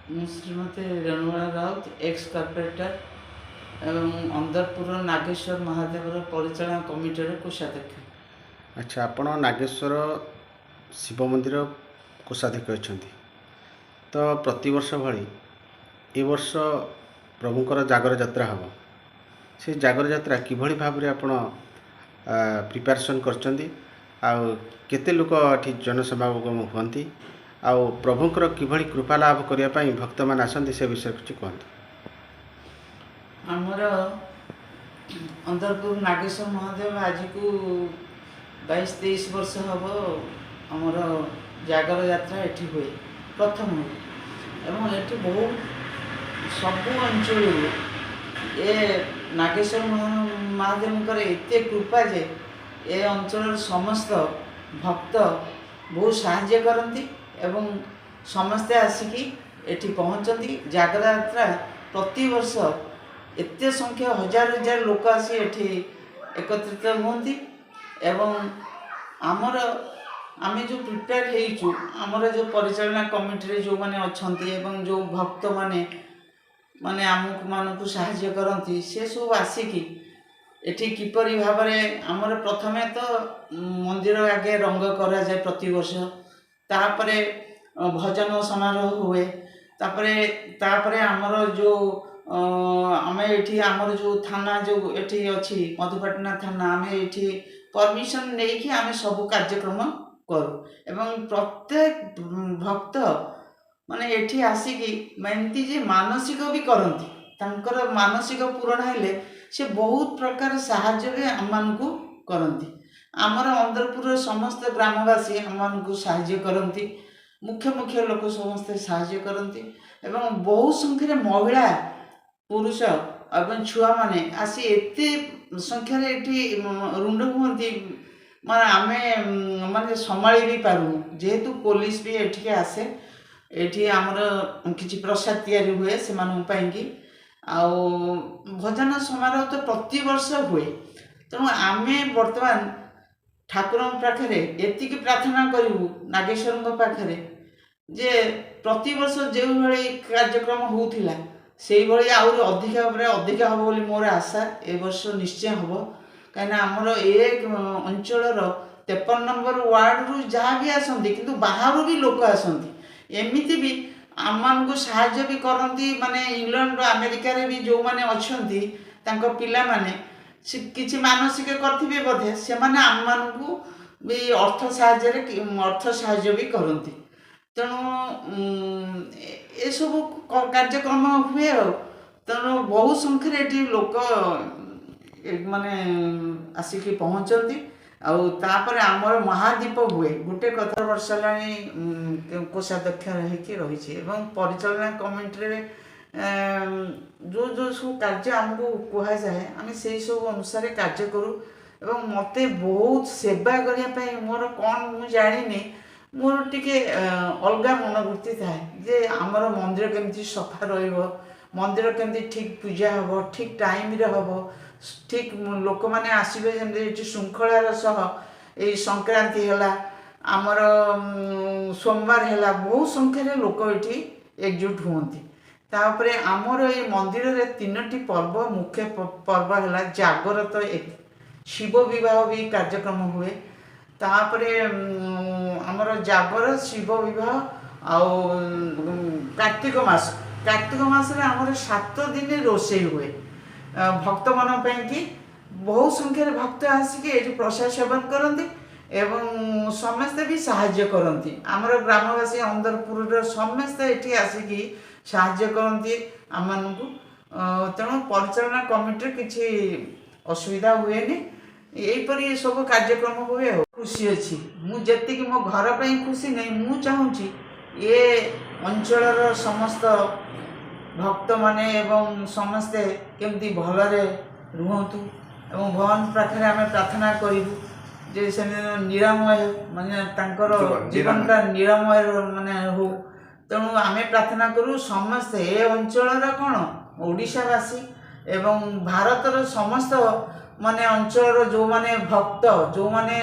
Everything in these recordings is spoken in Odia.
ମୁଁ ଶ୍ରୀମତୀ ରେଣୁବାଳା ରାଉତ, ଏକ୍ସ କର୍ପୋରେଟର ଏବଂ ଅନ୍ଦରପୁର ନାଗେଶ୍ୱର ମହାଦେବର ପରିଚାଳନା କମିଟିର କୋଷାଧ୍ୟକ୍ଷ। ଆଚ୍ଛା, ଆପଣ ନାଗେଶ୍ୱର ଶିବ ମନ୍ଦିର କୋଷାଧ୍ୟକ୍ଷ ଅଛନ୍ତି ତ। ପ୍ରତିବର୍ଷ ଭଳି ଏ ବର୍ଷ ପ୍ରଭୁଙ୍କର ଜାଗର ଯାତ୍ରା ହେବ। ସେ ଜାଗର ଯାତ୍ରା କିଭଳି ଭାବରେ ଆପଣ ପ୍ରିପାରେସନ୍ କରିଛନ୍ତି ଆଉ କେତେ ଲୋକ ଏଠି ଜନସମାଗମ ହୁଅନ୍ତି ଆଉ ପ୍ରଭୁଙ୍କର କିଭଳି କୃପା ଲାଭ କରିବା ପାଇଁ ଭକ୍ତମାନେ ଆସନ୍ତି, ସେ ବିଷୟରେ କିଛି କୁହନ୍ତୁ। ଆମର ଅନ୍ଦରପୁର ନାଗେଶ୍ୱର ମହାଦେବ ଆଜିକୁ 22-23 ବର୍ଷ ହେବ ଆମର ଜାଗର ଯାତ୍ରା ଏଠି ହୁଏ ପ୍ରଥମ ଏବଂ ଏଠି ବହୁତ ସବୁ ଅଞ୍ଚଳରୁ ଏ ନାଗେଶ୍ୱର ମହାଦେବଙ୍କର ଏତେ କୃପା ଯେ ଏ ଅଞ୍ଚଳର ସମସ୍ତ ଭକ୍ତ ବହୁତ ସାହାଯ୍ୟ କରନ୍ତି ଏବଂ ସମସ୍ତେ ଆସିକି ଏଠି ପହଞ୍ଚନ୍ତି। ଜାଗର ଯାତ୍ରା ପ୍ରତିବର୍ଷ ଏତେ ସଂଖ୍ୟା, ହଜାର ହଜାର ଲୋକ ଆସି ଏଠି ଏକତ୍ରିତ ହୁଅନ୍ତି ଏବଂ ଆମେ ଯେଉଁ ପ୍ରିପେୟାର ହେଇଛୁ, ଆମର ଯେଉଁ ପରିଚାଳନା କମିଟିରେ ଯେଉଁମାନେ ଅଛନ୍ତି ଏବଂ ଯେଉଁ ଭକ୍ତମାନେ ମାନେ ଆମକୁ ମାନଙ୍କୁ ସାହାଯ୍ୟ କରନ୍ତି, ସେ ସବୁ ଆସିକି ଏଠି କିପରି ଭାବରେ ଆମର ପ୍ରଥମେ ତ ମନ୍ଦିର ଆଗେ ରଙ୍ଗ କରାଯାଏ ପ୍ରତିବର୍ଷ, ତାପରେ ଭଜନ ସମାରୋହ ହୁଏ, ତାପରେ ତାପରେ ଆମର ଯେଉଁ ଆମେ ଏଠି ଆମର ଯେଉଁ ଥାନା ଯେଉଁ ଏଠି ଅଛି, ମଧୁପାଟଣା ଥାନା, ଆମେ ଏଠି ପରମିସନ୍ ନେଇକି ଆମେ ସବୁ କାର୍ଯ୍ୟକ୍ରମ କରୁ ଏବଂ ପ୍ରତ୍ୟେକ ଭକ୍ତ ମାନେ ଏଠି ଆସିକି ଏମିତି ଯେ ମାନସିକ ବି କରନ୍ତି। ତାଙ୍କର ମାନସିକ ପୂରଣ ହେଲେ ସେ ବହୁତ ପ୍ରକାର ସାହାଯ୍ୟ ବି ଆମମାନଙ୍କୁ କରନ୍ତି। ଆମର ଅନ୍ଦରପୁରର ସମସ୍ତ ଗ୍ରାମବାସୀ ଆମମାନଙ୍କୁ ସାହାଯ୍ୟ କରନ୍ତି, ମୁଖ୍ୟ ମୁଖ୍ୟ ଲୋକ ସମସ୍ତେ ସାହାଯ୍ୟ କରନ୍ତି ଏବଂ ବହୁ ସଂଖ୍ୟାରେ ମହିଳା, ପୁରୁଷ ଏବଂ ଛୁଆମାନେ ଆସି ଏତେ ସଂଖ୍ୟାରେ ଏଠି ରୁଣ୍ଡ ହୁଅନ୍ତି, ମାନେ ଆମେ ମାନେ ସମ୍ଭାଳି ବି ପାରୁନୁ। ଯେହେତୁ ପୋଲିସ ବି ଏଠିକି ଆସେ, ଏଠି ଆମର କିଛି ପ୍ରସାଦ ତିଆରି ହୁଏ ସେମାନଙ୍କ ପାଇଁକି ଆଉ ଭଜନ ସମାରୋହ ତ ପ୍ରତିବର୍ଷ ହୁଏ। ତେଣୁ ଆମେ ବର୍ତ୍ତମାନ ଠାକୁରଙ୍କ ପାଖରେ ଏତିକି ପ୍ରାର୍ଥନା କରିବୁ, ନାଗେଶ୍ୱରଙ୍କ ପାଖରେ, ଯେ ପ୍ରତିବର୍ଷ ଯେଉଁଭଳି କାର୍ଯ୍ୟକ୍ରମ ହେଉଥିଲା, ସେଇଭଳି ଆହୁରି ଅଧିକା ଉପରେ ଅଧିକା ହେବ ବୋଲି ମୋର ଆଶା। ଏ ବର୍ଷ ନିଶ୍ଚୟ ହେବ, କାହିଁକିନା ଆମର ଏ ଅଞ୍ଚଳର 53 ନମ୍ବର ୱାର୍ଡ଼ରୁ ଯାହା ବି ଆସନ୍ତି, କିନ୍ତୁ ବାହାରୁ ବି ଲୋକ ଆସନ୍ତି। ଏମିତି ବି ଆମମାନଙ୍କୁ ସାହାଯ୍ୟ ବି କରନ୍ତି, ମାନେ ଇଂଲଣ୍ଡ, ଆମେରିକାରେ ବି ଯେଉଁମାନେ ଅଛନ୍ତି, ତାଙ୍କ ପିଲାମାନେ ସେ କିଛି ମାନସିକ କରିଥିବେ ବୋଧେ, ସେମାନେ ଆମମାନଙ୍କୁ ବି ଅର୍ଥ ସାହାଯ୍ୟରେ ଅର୍ଥ ସାହାଯ୍ୟ ବି କରନ୍ତି। ତେଣୁ ଏସବୁ କାର୍ଯ୍ୟକ୍ରମ ହୁଏ ଆଉ ତେଣୁ ବହୁ ସଂଖ୍ୟାରେ ଏଠି ଲୋକ ମାନେ ଆସିକି ପହଞ୍ଚନ୍ତି ଆଉ ତାପରେ ଆମର ମହାଦୀପ ହୁଏ। ଗୋଟେ କଥା, ବର୍ଷ ହେଲାଣି କୋଷାଧ୍ୟକ୍ଷ ହେଇକି ରହିଛି ଏବଂ ପରିଚାଳନା କମିଟିରେ ଯେଉଁ ଯେଉଁ ସବୁ କାର୍ଯ୍ୟ ଆମକୁ କୁହାଯାଏ, ଆମେ ସେଇ ସବୁ ଅନୁସାରେ କାର୍ଯ୍ୟ କରୁ ଏବଂ ମୋତେ ବହୁତ ସେବା କରିବା ପାଇଁ ମୋର କ'ଣ ମୁଁ ଜାଣିନି, ମୋର ଟିକେ ଅଲଗା ମନୋବୃତ୍ତି ଥାଏ ଯେ ଆମର ମନ୍ଦିର କେମିତି ସଫା ରହିବ, ମନ୍ଦିର କେମିତି ଠିକ୍ ପୂଜା ହେବ, ଠିକ୍ ଟାଇମ୍ରେ ହେବ, ଠିକ୍ ଲୋକମାନେ ଆସିବେ ଯେମିତି ଏଠି ଶୃଙ୍ଖଳାର ସହ। ଏଇ ସଂକ୍ରାନ୍ତି ହେଲା, ଆମର ସୋମବାର ହେଲା, ବହୁ ସଂଖ୍ୟାରେ ଲୋକ ଏଠି ଏକଜୁଟ ହୁଅନ୍ତି। ତାପରେ ଆମର ଏଇ ମନ୍ଦିରରେ ତିନୋଟି ପର୍ବ ମୁଖ୍ୟ ପର୍ବ ହେଲା ଜାଗର ତ ଏକ, ଶିବ ବିବାହ ବି କାର୍ଯ୍ୟକ୍ରମ ହୁଏ। ତାପରେ ଆମର ଜାଗର, ଶିବ ବିବାହ ଆଉ କାର୍ତ୍ତିକ ମାସ। କାର୍ତ୍ତିକ ମାସରେ ଆମର 7 ଦିନ ରୋଷେଇ ହୁଏ ଭକ୍ତମାନଙ୍କ ପାଇଁକି। ବହୁ ସଂଖ୍ୟାରେ ଭକ୍ତ ଆସିକି ଏଠି ପ୍ରସାଦ ସେବନ କରନ୍ତି ଏବଂ ସମସ୍ତେ ବି ସାହାଯ୍ୟ କରନ୍ତି। ଆମର ଗ୍ରାମବାସୀ ଅନ୍ଦରପୁରର ସମସ୍ତେ ଏଠି ଆସିକି ସାହାଯ୍ୟ କରନ୍ତି ଆମମାନଙ୍କୁ। ତେଣୁ ପରିଚାଳନା କମିଟିରେ କିଛି ଅସୁବିଧା ହୁଏନି। ଏଇପରି ସବୁ କାର୍ଯ୍ୟକ୍ରମ ହୁଏ ଆଉ ଖୁସି ଅଛି ମୁଁ। ଯେତିକି ମୋ ଘର ପାଇଁ ଖୁସି ନାହିଁ, ମୁଁ ଚାହୁଁଛି ଏ ଅଞ୍ଚଳର ସମସ୍ତ ଭକ୍ତମାନେ ଏବଂ ସମସ୍ତେ କେମିତି ଭଲରେ ରୁହନ୍ତୁ ଏବଂ ଭଗବାନ ପାଖରେ ଆମେ ପ୍ରାର୍ଥନା କରିବୁ ଯେ ସେମାନେ ନିରାମୟ, ମାନେ ତାଙ୍କର ଜୀବନ ଜୀବନଟା ନିରାମୟ ମାନେ ହଉ। ତେଣୁ ଆମେ ପ୍ରାର୍ଥନା କରୁ ସମସ୍ତେ ଏ ଅଞ୍ଚଳର କ'ଣ, ଓଡ଼ିଶାବାସୀ ଏବଂ ଭାରତର ସମସ୍ତ ମାନେ ଅଞ୍ଚଳର ଯେଉଁମାନେ ଭକ୍ତ, ଯେଉଁମାନେ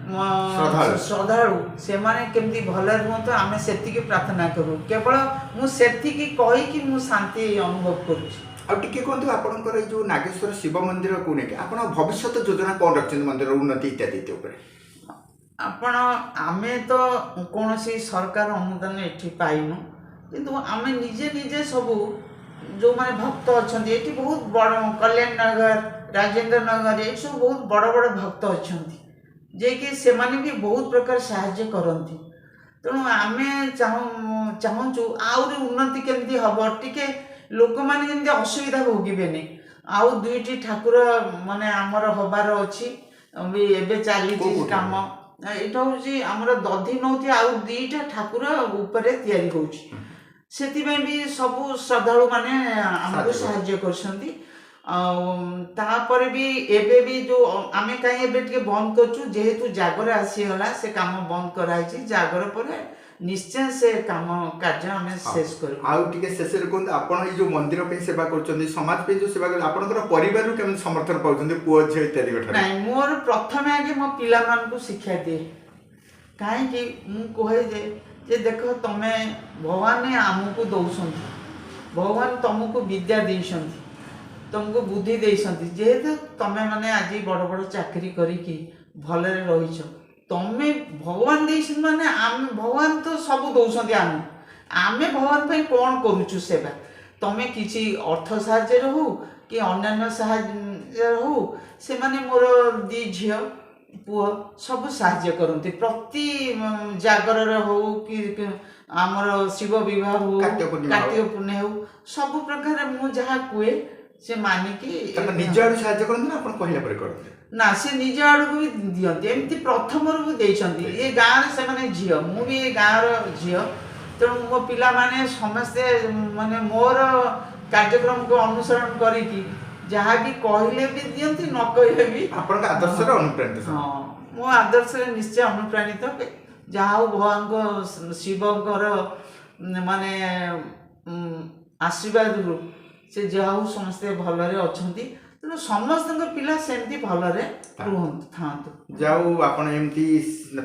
ଶ୍ରଦ୍ଧାଳୁ ସେମାନେ କେମିତି ଭଲରେ ରୁହନ୍ତୁ, ଆମେ ସେତିକି ପ୍ରାର୍ଥନା କରୁ। କେବଳ ମୁଁ ସେତିକି କହିକି ମୁଁ ଶାନ୍ତି ଅନୁଭବ କରୁଛି। ଆଉ ଟିକେ କୁହନ୍ତୁ, ଆପଣଙ୍କର ଏଇ ଯେଉଁ ନାଗେଶ୍ୱର ଶିବ ମନ୍ଦିରକୁ ନେଇକି ଆପଣ ଭବିଷ୍ୟତ ଯୋଜନା କ'ଣ ରଖିଛନ୍ତି, ମନ୍ଦିରର ଉନ୍ନତି ଇତ୍ୟାଦି ଉପରେ? ଆପଣ ଆମେ ତ କୌଣସି ସରକାର ଅନୁଦାନ ଏଠି ପାଇନୁ, କିନ୍ତୁ ଆମେ ନିଜେ ନିଜେ ସବୁ ଯେଉଁମାନେ ଭକ୍ତ ଅଛନ୍ତି ଏଠି ବହୁତ ବଡ଼, କଲ୍ୟାଣ ନଗର, ରାଜେନ୍ଦ୍ର ନଗର, ଏସବୁ ବହୁତ ବଡ଼ ବଡ଼ ଭକ୍ତ ଅଛନ୍ତି, ଯିଏକି ସେମାନେ ବି ବହୁତ ପ୍ରକାର ସାହାଯ୍ୟ କରନ୍ତି। ତେଣୁ ଆମେ ଚାହୁଁଛୁ ଆହୁରି ଉନ୍ନତି କେମିତି ହେବ, ଟିକେ ଲୋକମାନେ ଯେମିତି ଅସୁବିଧା ଭୋଗିବେନି। ଆଉ 2ଟି ଠାକୁର ମାନେ ଆମର ହବାର ଅଛି, ବି ଏବେ ଚାଲିଛି କାମ। ଏଇଟା ହେଉଛି ଆମର ଦଧି ନଉତି, ଆଉ 2ଟା ଠାକୁର ଉପରେ ତିଆରି ହେଉଛି। ସେଥିପାଇଁ ବି ସବୁ ଶ୍ରଦ୍ଧାଳୁମାନେ ଆମକୁ ସାହାଯ୍ୟ କରୁଛନ୍ତି। ଆଉ ତାପରେ ବି ଏବେ ବି ଯେଉଁ ଆମେ କାହିଁ ଏବେ ଟିକେ ବନ୍ଦ କରୁଛୁ, ଯେହେତୁ ଜାଗର ଆସିଗଲା ସେ କାମ ବନ୍ଦ କରାହେଇଛି। ଜାଗର ପରେ ନିଶ୍ଚୟ ସେ କାମ କାର୍ଯ୍ୟ ଆମେ ଶେଷ କରିବୁ। ଆଉ ଟିକେ ଶେଷରେ କୁହନ୍ତୁ, ଆପଣ ଏଇ ଯେଉଁ ମନ୍ଦିର ପାଇଁ ସେବା କରୁଛନ୍ତି, ସମାଜ ପାଇଁ ଯେଉଁ ସେବା କରୁଛନ୍ତି, ଆପଣଙ୍କର ପରିବାରରୁ କେମିତି ସମର୍ଥନ ପାଉଛନ୍ତି, ପୁଅ ଝିଅ ଇତ୍ୟାଦି? ନାଇଁ, ମୋର ପ୍ରଥମେ ଆଗେ ମୋ ପିଲାମାନଙ୍କୁ ଶିକ୍ଷା ଦିଏ। କାହିଁକି ମୁଁ କୁହେ ଯେ ଦେଖ, ତମେ ଭଗବାନ ଆମକୁ ଦେଉଛନ୍ତି, ଭଗବାନ ତମକୁ ବିଦ୍ୟା ଦେଇଛନ୍ତି, ତମକୁ ବୁଦ୍ଧି ଦେଇଛନ୍ତି, ଯେହେତୁ ତମେ ମାନେ ଆଜି ବଡ଼ ବଡ଼ ଚାକିରି କରିକି ଭଲରେ ରହିଛ, ତମେ ଭଗବାନ ଦେଇଛନ୍ତି, ମାନେ ଆମେ ଭଗବାନ ତ ସବୁ ଦେଉଛନ୍ତି ଆମକୁ, ଆମେ ଭଗବାନ ପାଇଁ କ'ଣ କରୁଛୁ ସେବା? ତମେ କିଛି ଅର୍ଥ ସାହାଯ୍ୟରେ ହଉ କି ଅନ୍ୟାନ୍ୟ ସାହାଯ୍ୟରେ ହଉ, ସେମାନେ ମୋର 2 ଝିଅ ପୁଅ ସବୁ ସାହାଯ୍ୟ କରନ୍ତି। ପ୍ରତି ଜାଗରରେ ହଉ କି ଆମର ଶିବ ବିବାହ ହଉ, କାର୍ତ୍ତିକ ପୂର୍ଣ୍ଣିମା ହଉ, ସବୁ ପ୍ରକାର ମୁଁ ଯାହା କୁହେ ସେ ମାନିକି। ନିଜ ଆଡ଼ୁ ସାହାଯ୍ୟ କରନ୍ତି ନା ଆପଣ କହିଲା ପରେ କରନ୍ତି? ନା, ସେ ନିଜ ଆଡ଼କୁ ବି ଦିଅନ୍ତି। ଏମିତି ପ୍ରଥମରୁ ବି ଦେଇଛନ୍ତି। ଏ ଗାଁରେ ସେମାନେ ଝିଅ, ମୁଁ ବି ଏ ଗାଁର ଝିଅ, ତେଣୁ ମୋ ପିଲାମାନେ ସମସ୍ତେ ମାନେ ମୋର କାର୍ଯ୍ୟକ୍ରମକୁ ଅନୁସରଣ କରିକି ଯାହା ବି କହିଲେ ବି ଦିଅନ୍ତି, ନ କହିଲେ ବି। ଆପଣଙ୍କ ଆଦର୍ଶରେ ଅନୁପ୍ରାଣିତ? ହଁ, ମୋ ଆଦର୍ଶରେ ନିଶ୍ଚୟ ଅନୁପ୍ରାଣିତ। ଯାହା ହଉ ଭଗବାନଙ୍କ ଶିବଙ୍କର ମାନେ ଆଶୀର୍ବାଦରୁ ସେ ଯାହା ହଉ ସମସ୍ତେ ଭଲରେ ଅଛନ୍ତି। ତେଣୁ ସମସ୍ତଙ୍କ ପିଲା ସେମିତି ଭଲରେ ରୁହନ୍ତୁ, ଥାଆନ୍ତୁ। ଯାଉ ଆପଣ ଏମିତି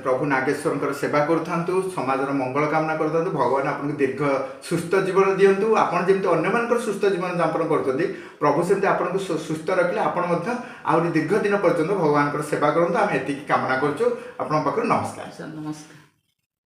ପ୍ରଭୁ ନାଗେଶ୍ୱରଙ୍କର ସେବା କରୁଥାନ୍ତୁ, ସମାଜର ମଙ୍ଗଳ କାମନା କରୁଥାନ୍ତୁ। ଭଗବାନ ଆପଣଙ୍କୁ ଦୀର୍ଘ ସୁସ୍ଥ ଜୀବନ ଦିଅନ୍ତୁ। ଆପଣ ଯେମିତି ଅନ୍ୟମାନଙ୍କର ସୁସ୍ଥ ଜୀବନ ଯାପନ କରୁଛନ୍ତି, ପ୍ରଭୁ ସେମିତି ଆପଣଙ୍କୁ ସୁସ୍ଥ ରଖିଲେ ଆପଣ ମଧ୍ୟ ଆହୁରି ଦୀର୍ଘ ଦିନ ପର୍ଯ୍ୟନ୍ତ ଭଗବାନଙ୍କର ସେବା କରନ୍ତୁ, ଆମେ ଏତିକି କାମନା କରୁଛୁ ଆପଣଙ୍କ ପାଖରୁ। ନମସ୍କାର। ନମସ୍କାର।